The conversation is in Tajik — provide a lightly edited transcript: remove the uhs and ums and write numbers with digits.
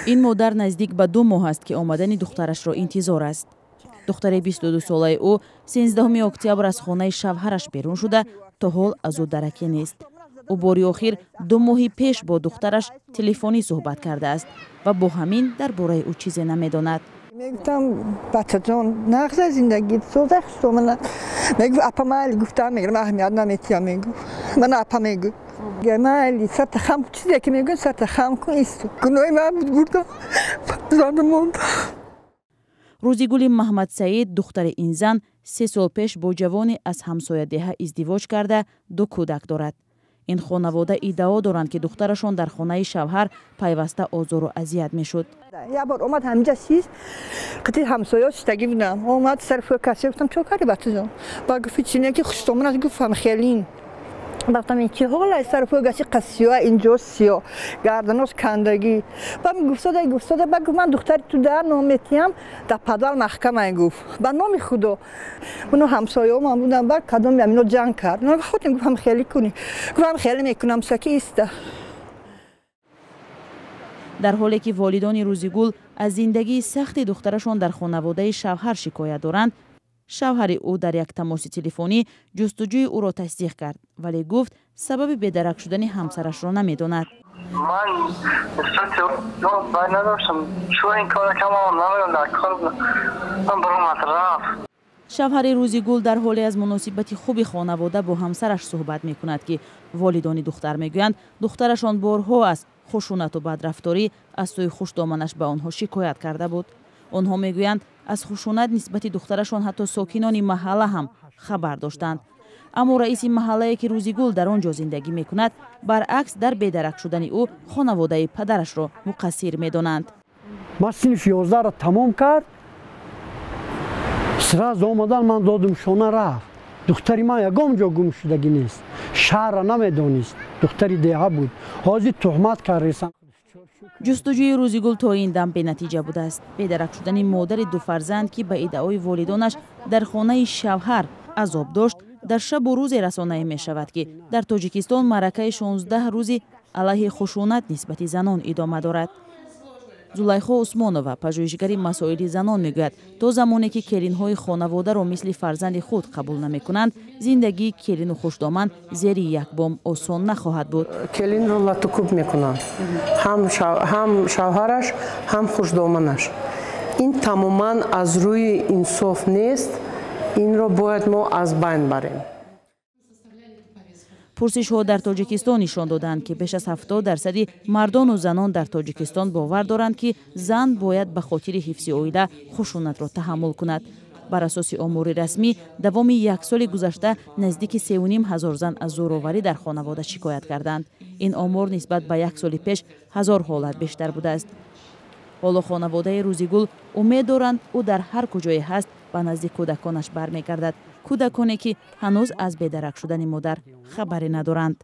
Ин модар наздик ба 2 моҳ аст, ки омадани духтарашро интизор аст. Духтари 22-солаи ӯ 13 октябр аз хонаи шавҳараш берун шуда, то ҳол аз ӯ дараке нест. Ӯ бори охир 2 моҳи пеш бо духтараш телефонӣ суҳбат кардааст ва бо ҳамин дар бораи ӯ чизе намедонад. Мегуфтам: «Бачаҷон, нағза, зиндагӣ соза, хушдомана». Мегуфт: «Апа, майли». Гуфтам, мегӯям, аҳамият наметиҳам. Мегуфт, ман апа мегӯ, майли, сарта хам, чизе ки мегӯ, сарта хам кун, исто. Гуноҳи ман буд, бурдам, фарзанда мондам. Рӯзигули Маҳмадсаид, духтари ин зан, 3 сол пеш бо ҷавоне аз ҳамсоядеҳа издивоҷ карда, ду кӯдак дорад. Ин хонавода иддао доранд, ки духтарашон дар хонаи шавҳар пайваста озору азият мешуд. Як бор омад, ҳаминҷа сист, қити ҳамсоё шиштагӣ будам. Омад, сари касе гуфтам: «Чо карди, бачаҷон?» Ба гуфти чине ки хуштоманаш, гуфтам хелин. Гуфтам: «Ин чӣ ҳолай? Сари гаси қасиё, инҷо сиё, гарданош кандагӣ». Ба гуфтода, гуфтода, ба гуфт: «Ман духтари ту дар ном метиҳам, дар падар маҳкамай». Гуфт: «Ба номи Худо». Мано ҳамсоёмам будам, ба кадом амино ҷанг кард. Хотим, гуфтам: «Хеле кунӣ». Гуфтам: «Хеле мекунам, саки иста». Дар ҳоле ки волидони Рӯзигул аз зиндагии сахти духтарашон дар хонаводаи шавҳар шикоят доранд, шавҳари ӯ дар як тамоси телефонӣ ҷустуҷӯи ӯро тасдиқ кард, вале гуфт, сабаби бедарак шудани ҳамсарашро намедонад. Ман нисбати бай надоштам. Чӯ ин кора кардам, намедонам, дар кор ман баромад, рафт. Шавҳари Рӯзигул дар ҳоле аз муносибати хуби хонавода бо ҳамсараш суҳбат мекунад, ки волидони духтар мегӯянд, духтарашон борҳо аз хушунату бадрафторӣ аз сӯи хушдоманаш ба онҳо шикоят карда буд. Онҳо мегӯянд, аз хушунат нисбати духтарашон ҳатто сокинони маҳалла ҳам хабар доштанд. Аммо раиси маҳаллае, ки Рӯзигул дар он ҷо зиндагӣ мекунад, баръакс, дар бедарак шудани ӯ хонаводаи падарашро муқассир медонанд. Ман синфи 11-ро тамом кард, сразу омадан, ман додум шона, рафт. Духтари ман ягон ҷо гум шудагӣ нест, шаҳрра намедонист, духтари деҳа буд. Ҳозир туҳмат кардесан. Ҷустуҷӯи Рӯзигул то ин дам бенатиҷа будааст. Бедарак шудани модари ду фарзанд, ки ба иддаои волидонаш дар хонаи шавҳар азоб дошт, дар шабу рӯзе расонаӣ мешавад, ки дар Тоҷикистон маъракаи 16 рӯзи алайҳи хушунат нисбати занон идома дорад. Зулайхо Усмонова, пажӯҳишгари масоили занон, мегӯяд, то замоне ки келинҳои хонаводаро мисли фарзанди худ қабул намекунанд, зиндагии келину хушдоман зери як бом осон нахоҳад буд. Келинро латукуб мекунанд, ҳам шавҳараш, ҳам хушдоманаш. Ин тамоман аз рӯи инсоф нест, инро бояд мо аз байн барем. Пурсишҳо дар Тоҷикистон нишон доданд, ки беш аз 70 дарсади мардону занон дар Тоҷикистон бовар доранд, ки зан бояд ба хотири ҳифзи оила хушунатро таҳаммул кунад. Бар асоси омори расмӣ, давоми як соли гузашта наздики 3,5 ҳазор зан аз зӯроварӣ дар хонавода шикоят карданд. Ин омор нисбат ба як соли пеш 1000 ҳолат бештар будааст. Ҳоло хонаводаи Рӯзигул умед доранд, ӯ дар ҳар куҷое ҳаст, ба назди кӯдаконаш бармегардад, кӯдаконе ки ҳанӯз аз бедарак шудани модар хабаре надоранд.